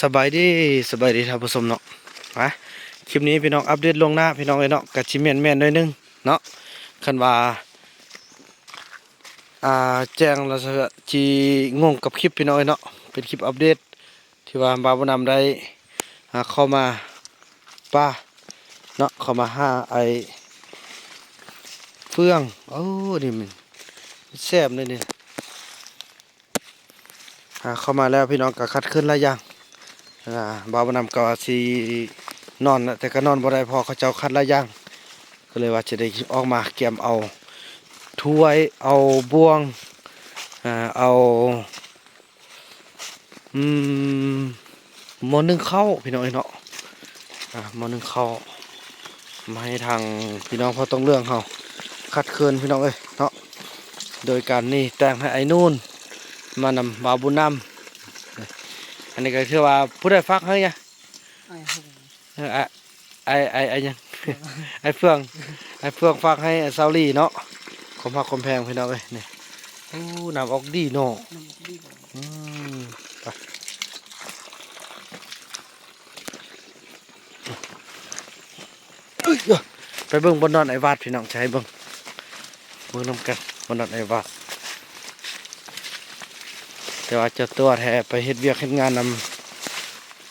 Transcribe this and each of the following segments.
ສະບາຍດີ ສະບາຍດີທ່ານຜູ້ຊົມເນາະ. ມາ ຄລິບນີ້ພີ່ນ້ອງອັບເດດລ່ວງໜ້າພີ່ນ້ອງເອີຍເນາະ, ກະຊິແມ່ນໆໜ້ອຍໜຶ່ງເນາະ. ຄັນວ່າ ອ່າ ແຈ້ງລະຊິງົງກັບຄລິບພີ່ນ້ອງເອີຍເນາະ. ເປັນຄລິບອັບເດດທີ່ວ່າບ່າວບຸນນຳໄດ້ ອ່າ ເຂົ້າມາປ່າເນາະ, ເຂົ້າມາຫາໄອ້ເຟືອງ. ໂອ້ ນີ້ມັນແຊບເດ້ນີ້. ອ່າ ເຂົ້າມາແລ້ວພີ່ນ້ອງກໍຄັດເຂີນຫຼາຍຢ່າງ. ອ່າ ບ່າວບຸນນຳກໍວ່າຊິນອນແຫຼະ ແຕ່ກໍນອນບໍ່ໄດ້ ເພາະເຂົາເຈົ້າຄັດຫຼາຍຢ່າງ, ກໍເລີຍວ່າຈະໄດ້ອອກມາກຽມເອົາຖ້ວຍ ເອົາບ່ວງ ອ່າ ເອົາ ອືມ ໝໍ້ໜຶ້ງເຂົ້າພີ່ນ້ອງເອີຍເນາະ. ອ່າ ໝໍ້ໜຶ້ງເຂົ້າມາໃຫ້ທາງພີ່ນ້ອງພໍ່ຕ້ອງເຫຼືອງເຮົາ ຄັດເຂີນພີ່ນ້ອງເອີຍເນາະ. ໂດຍການນີ້ແຕ່ງໃຫ້ອ້າຍນູນມານຳບ່າວບຸນນຳ. ອັນນີ້ກໍຄືວ່າຜູ້ໃດຝາກໃຫ້ຫຍັງ? ອ້າຍຫຸງ ເອີ ອ້າຍ ອ້າຍ ອ້າຍຫຍັງ? ອ້າຍເຟືອງ ອ້າຍເຟືອງຝາກໃຫ້ສາວລີເນາະ. ຄວາມຮັກຄວາມແພງພີ່ນ້ອງເອີຍນີ້. ໂອ້ ນ້ຳອອກດີເນາະ. ນ້ຳອອກດີເນາະ. ອືມ ໄປ ເອີຍ ໄປເບິ່ງບ່ອນນອນອ້າຍວາດພີ່ນ້ອງ, ຈະໃຫ້ເບິ່ງ ເບິ່ງນຳກັນບ່ອນນອນອ້າຍວາດ. ແຕ່ວ່າເຈົ້າຕົວະແທ້ ໄປເຮັດວຽກເຮັດງານນຳ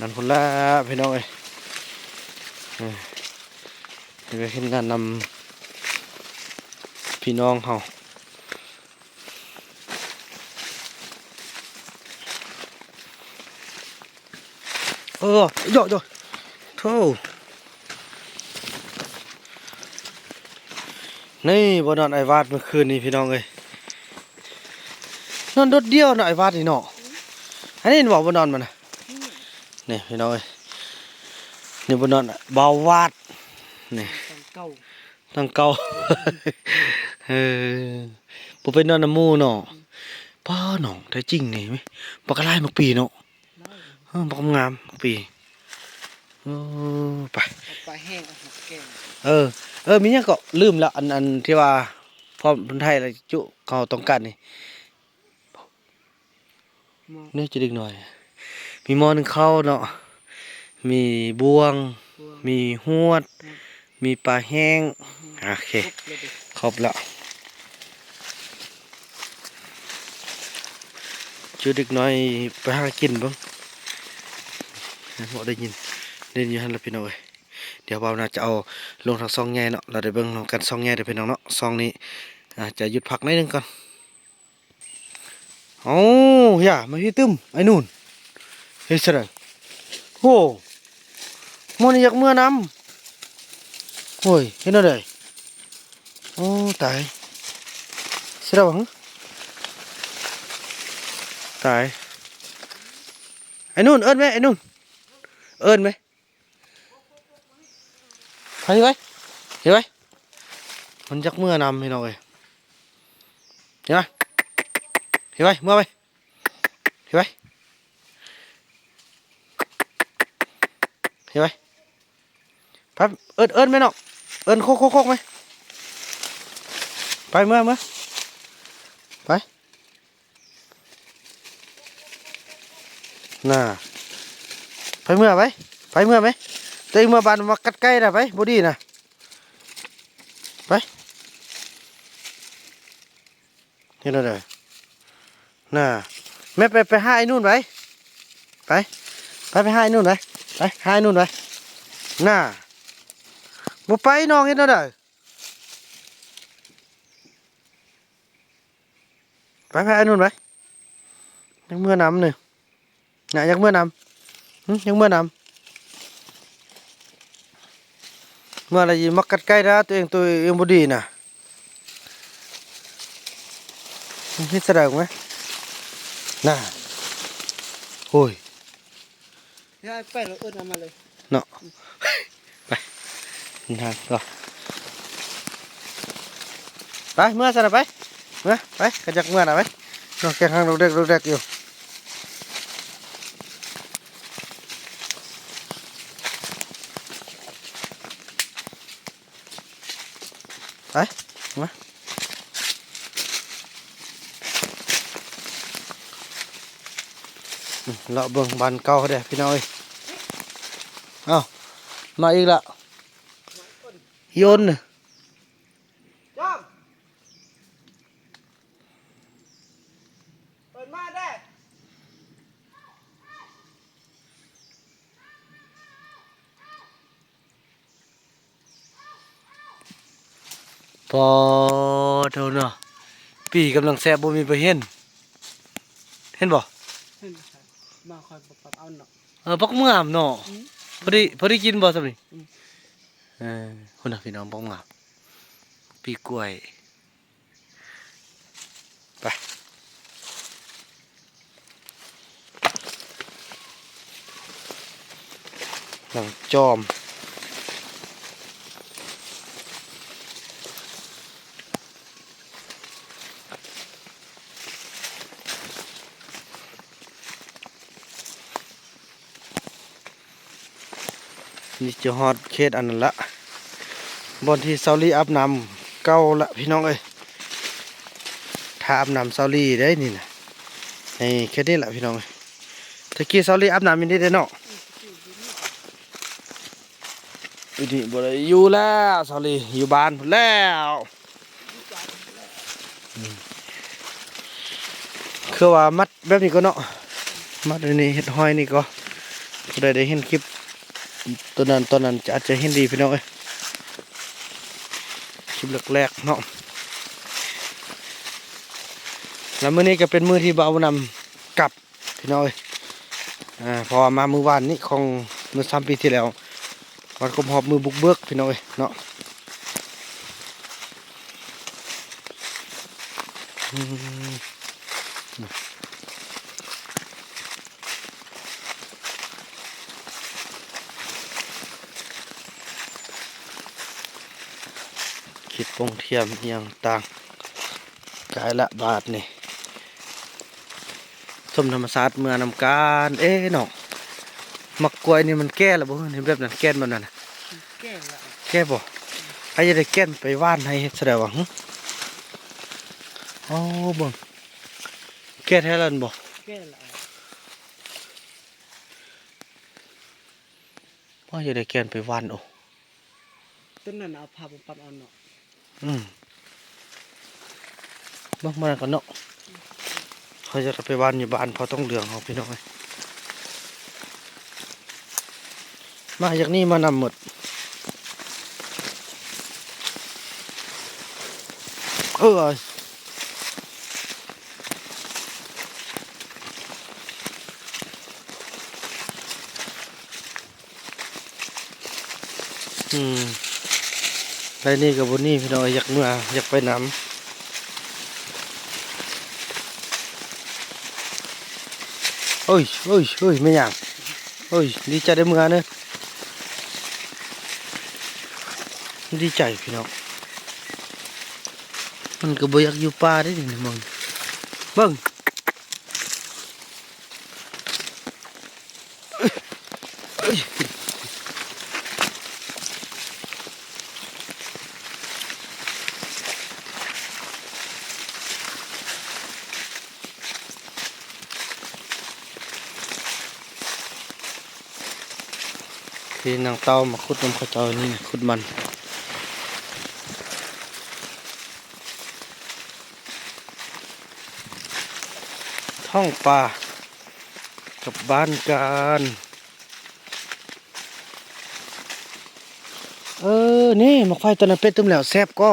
ນັ້ນພຸ້ນລະພີ່ນ້ອງເອີຍ. ເອີ ເຮັດວຽກເຮັດງານນຳພີ່ນ້ອງເຮົາ. ເອີ ໂຢ ໂຢ ໂທ້ ນີ້ບ່ອນນອນອ້າຍວາດເມື່ອຄືນນີ້ພີ່ນ້ອງເອີຍ. ນອນໂດດດ່ຽວເນາະອ້າຍວາດນີ້ເນາະ. ອັນນີ້ບໍ່ ບ່ອນນອນມັນນະ. ນີ້ພີ່ນ້ອງເອີຍ ນີ້ບ່ອນນອນບ່າວວາດນີ້. ຫຼັງເກົ່າ ເອີ ບໍ່ໄປນອນນຳໝູ່ເນາະ. ອືມ ປ້າ ນ້ອງແທ້ຈິງນີ້ ບັກຫຼາຍໝາກປີເນາະ. ເອີ ບັກງາມໝາກປີ. ໂອ້ ໄປ ປາແຫ້ງເອົາມາແກງ. ເອີ ເອີ ມີຫຍັງເກາະ ລືມລະ. ອັນ ອັນທີ່ວ່າພ້ອມຄົນໄທລະຈຸເຮົາຕ້ອງການນີ້. ໝໍ້ ນີ້ຈະເດັກນ້ອຍ ມີໝໍ້ໜຶ້ງເຂົ້າເນາະ, ມີບ່ວງ ບ່ວງ ມີຫວດ ຫວດ ມີປາແຫ້ງ. ປາແຫ້ງ ໂອເຄ ຄົບແລ້ວເດ້ ຄົບແລ້ວ. ຈຸເດັກນ້ອຍໄປຫາກິນເບິ່ງ. ບໍ່ໄດ້ຍິນ ໄດ້ຍິນຢູ່ຫັ້ນລະພີ່ນ້ອງເອີຍ. ດຽວບ່າວນາຈະເອົາລົງທາງຊ່ອງໃຫຍ່ເນາະ, ລະໄດ້ເບິ່ງນຳກັນຊ່ອງໃຫຍ່ເດີພີ່ນ້ອງເນາະ. ຊ່ອງນີ້ ອາ ຈະຢຸດພັກໜ້ອຍໜຶ່ງກ່ອນ. ເອົາ ຢ່າມາພີ້ຕື່ມ ໄອ້ນູນ ເຮັດຈັ່ງໃດ? ໂອ້ ໝໍ້ນີ້ຢາກເມືອນຳ. ໂອ້ຍ ເຮັດແນວໃດ? ໂອ້ ຕາຍ ຊິໄດ້ຫວາ? ຕາຍ ໄອ້ນູນ ເອີ້ນແມະ ໄອ້ນູນ ເອີ້ນແມະ. ໄປ ໄປ ໄປ ໄປ. ມັນຢາກເມືອນຳພີ່ນ້ອງເອີຍ. ເຫັນປະ? ເຫັນໄປ ເມືອໄປ ເຫັນໄປ ເຫັນໄປ. ໄປ ເອີ້ນ ເອີ້ນແມ່ນ້ອງ ເອີ້ນໂຄກ ໂຄກ ໂຄກແມ່. ໄປ ເມືອ ເມືອ ໄປ. ນ່າ ໄປເມືອໄປ ໄປເມືອໄປ. ໂຕເອງເມືອບ້ານມາກັດໄກ່ນະ ໄປ ບໍ່ດີນະ ໄປ. ເຮັດແນວໃດ? ນ່າ ແມ່ໄປ ໄປຫາໄອ້ນູນໄປ ໄປ ໄປ ໄປຫາໄອ້ນູນໄປ ໄປຫາໄອ້ນູນໄປ. ນ່າ ບໍ່ໄປນ້ອງ ເຮັດແນວໃດ? ໄປ ໄປ ໄອ້ນູນໄປ. ຢາກເມືອນຳນີ້ ນະ ຢາກເມືອນຳ ຫຶ ຢາກເມືອນຳ. ເມືອແລ້ວຊິມາກັດໄກ່ນະ ໂຕເອງ ໂຕເອງບໍ່ດີນະ. ເຮັດສະດາງໄວ້ ນ່າ ໂອ້ຍ. ເອີ ໄປ ເອີ້ນເອົາມາເລີຍເນາະ. ໄປ ເດີນທາງຕໍ່ ໄປ ເມືອຊັ້ນນະ ໄປ ເມືອໄປ. ຄັນຢາກເມືອນະ ໄປ ນ້ອງແກງຫາງດົກແດັກ ດົກແດັກຢູ່. ໄປ ມາ. ເລາະເບິ່ງບ້ານເກົ່າເດ້ພີ່ນ້ອງເອີຍ. ເອົ້າ ມາອີກລະ ໂຍນ ຈອມ ເປີດມາເດ້. ປາໂທເນາະ ປີກຳລັງແຊບ ບໍ່ມີໃຜເຫັນ ເຫັນບໍ່? ເຫັນແລ້ວ ມາຄ່ອຍປັບເອົາເນາະ. ເອີ ບັກງາມເນາະ. ອືມ ພໍດີ ພໍດີກິນບໍ່ຊ່ຳນີ້? ອືມ ເອີ ພຸ້ນນະພີ່ນ້ອງ ບັກງາມ ປີກລ້ວຍ. ໄປ ນັ່ງຈອມ ນີ້ຈະຮອດເຂດອັນນັ້ນລະ ບ່ອນທີ່ສາວລີອາບນ້ຳເກົ່າລະພີ່ນ້ອງເອີຍ. ຖ້າອາບນ້ຳສາວລີໄດ໋ນີ້ນະ ໃນເຂດນີ້ລະພີ່ນ້ອງເອີຍ. ແຕ່ກີ້ສາວລີອາບນ້ຳຢູ່ນີ້ເດ້ເນາະ. ຢູ່ນີ້ບໍ່ໄດ້ຢູ່ແລ້ວ ສາວລີຢູ່ບ້ານພຸ້ນແລ້ວ. ອືມ ຄືວ່າມັດແບບນີ້ກ່ອນເນາະ ມັດອັນນີ້ ເຮັດຫ້ອຍນີ້ກໍ ຜູ້ໃດໄດ້ເຫັນຄລິບຕົວນັ້ນ ຕອນນັ້ນ ອາດຈະເຫັນດີພີ່ນ້ອງເອີຍ ຄລິບແລກໆເນາະ. ແລ້ວມື້ນີ້ກໍເປັນມື້ທີ່ບ່າວນຳກັບ ພີ່ນ້ອງເອີຍ ເພາະວ່າມາມື້ວານນີ້ຂອງເມື່ອສາມປີທີ່ແລ້ວ ວັນຄົບຮອບມື້ບຸກເບີກພີ່ນ້ອງເອີຍເນາະ. ອືມ ຂີດປ່ອງທຽມອີ່ຫຍັງຕ່າງ ກາຍລະບາດນີ້ ຊົມທຳມະຊາດເມືອນຳກັນ. ເອເນາະ ໝາກກ້ວຍນີ້ມັນແກ່ແລ້ວບໍ່? ເຫັນແບບນັ້ນ ແກ່ນແບບນັ້ນນະ ແກ່ແລ້ວ ແກ່ບໍ່? ອາ ຢາກໄດ້ແກ່ນໄປຫວ່ານໃຫ້ເຮັດຊະໄດວະ. ໂອ້ ເບິ່ງ ແກ່ແທ້ແລ້ວແມ່ນບໍ່? ແກ່ແລ້ວ ວ່າຢາກໄດ້ແກ່ນໄປຫວ່ານ. ໂອ້ ຕົ້ນນັ້ນເອົາພາມາປັບເອົາເນາະ. ອືມ ເບິ່ງມານັ້ນກ່ອນເນາະ ເຮົາຈະໄປຫວ່ານຢູ່ບ້ານພໍ່ຕ້ອງເຫຼືອງເຮົາພີ່ນ້ອງເອີຍ. ມາຢາກນີ້ມານຳໝົດ ເອີ. ອືມ ໄດ້ນີ້ກໍບໍ່ນີ້ພີ່ນ້ອງ ຢາກເມືອ ຢາກໄປນຳ. ໂອ້ຍ ໂອ້ຍ ໂອ້ຍ ແມ່ນຫຍັງ? ໂອ້ຍ ດີໃຈໄດ້ເມືອເນີ ດີໃຈພີ່ນ້ອງ. ມັນກໍບໍ່ຢາກຢູ່ປ່າເດ້ນີ້ ເບິ່ງ ເບິ່ງ. ທີ່ນາງເຕົ້າມາຂຸດນຳເຂົາເຈົ້ານີ້ ຂຸດມັນ ທ້ອງປ່າ ກັບບ້ານກັນ. ເອີ ນີ້ໝາກໄຟຕົວນັ້ນເປັດຕື່ມແລ້ວ ແຊບກໍ.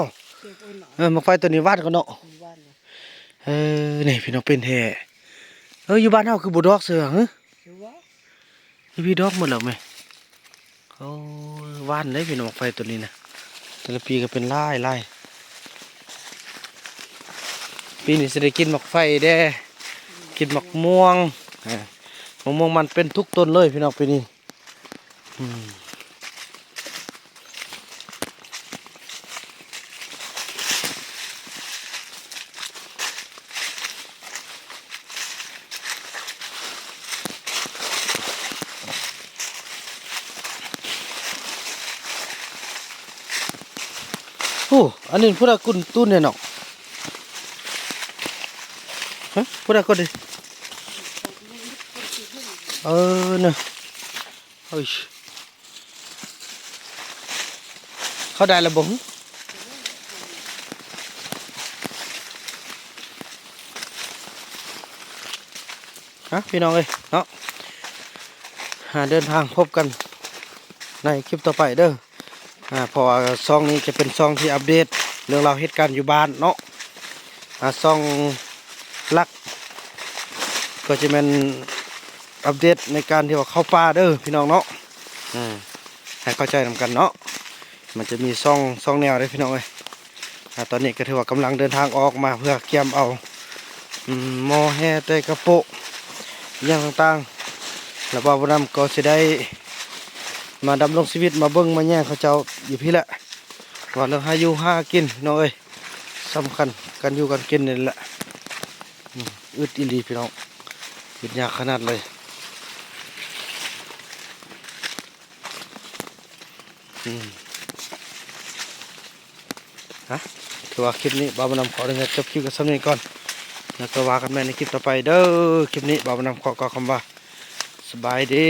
ເອີ ໝາກໄຟຕົວນີ້ຫວານກໍເນາະ. ເອີ ນີ້ພີ່ນ້ອງ ເປັນແທ້. ເອີ ຢູ່ບ້ານເຮົາຄືບໍ່ດອກເສືອຫື? ຄືວ່າ ພີ່ດອກໝົດແລ້ວແມະ. ໂອ້ຍ ຫວານເດ້ພີ່ນ້ອງ ໝາກໄຟຕົວນີ້ນະ ແຕ່ລະປີກໍເປັນຫຼາຍໆ. ປີນີ້ຊິໄດ້ກິນໝາກໄຟແດ່ ກິນໝາກມ່ວງ ອາ ໝາກມ່ວງມັນເປັນທຸກຕົ້ນເລີຍພີ່ນ້ອງປີນີ້. ອືມ ໂອ້ ອັນນີ້ຜູ້ໃດກຸນຕູນແດ່ເນາະ? ຮະ ຜູ້ໃດກຸນນີ້? ເອີ ເນາະ ເອີຍ ເຂົາໄດ້ລະບໍ່? ຮະ ພີ່ນ້ອງເອີຍເນາະ ຫາເດີນທາງພົບກັນໃນຄລິບຕໍ່ໄປເດີ. ອ່າ ເພາະວ່າຊ່ອງນີ້ຈະເປັນຊ່ອງທີ່ອັບເດດເລື່ອງລາວເຫດການຢູ່ບ້ານເນາະ. ອ່າ ຊ່ອງຫຼັກກໍຈະແມ່ນອັບເດດໃນການທີ່ວ່າເຂົ້າປ່າເດີພີ່ນ້ອງເນາະ. ອ່າ ໃຫ້ເຂົ້າໃຈນຳກັນເນາະ ມັນຈະມີຊ່ອງ ຊ່ອງແນວເດີພີ່ນ້ອງເອີຍ. ອ່າ ຕອນນີ້ກໍຖືວ່າກຳລັງເດີນທາງອອກມາເພື່ອກຽມເອົາ ອືມ ໝໍ້ແຮ່ ແຕ່ກະໂປະ ອີ່ຫຍັງຕ່າງໆ ແລ້ວບ່າວບຸນນຳກໍຊິໄດ້ມາດຳລົງຊີວິດ ມາເບິ່ງມາແຍງເຂົາເຈົ້າຢູ່ພີ້ແຫຼະ ວ່າເລື່ອງຫາຢູ່ຫາກິນພີ່ນ້ອງເອີຍ ສຳຄັນການຢູ່ການກິນນີ້ແຫຼະ. ອືມ ອຶດອີ່ຫຼີພີ່ນ້ອງ ອຶດຍາກຂະໜາດເລີຍ. ອືມ ຮະ ຖືວ່າຄລິບນີ້ບ່າວບຸນນຳຂໍອະນຸຍາດຈົບຄລິບກັນສ່ຳນີ້ກ່ອນ ແລ້ວກໍວ່າກັນໃໝ່ໃນຄລິບຕໍ່ໄປເດີ. ຄລິບນີ້ບ່າວບຸນນຳຂໍກ່າວຄຳວ່າ ສະບາຍດີ.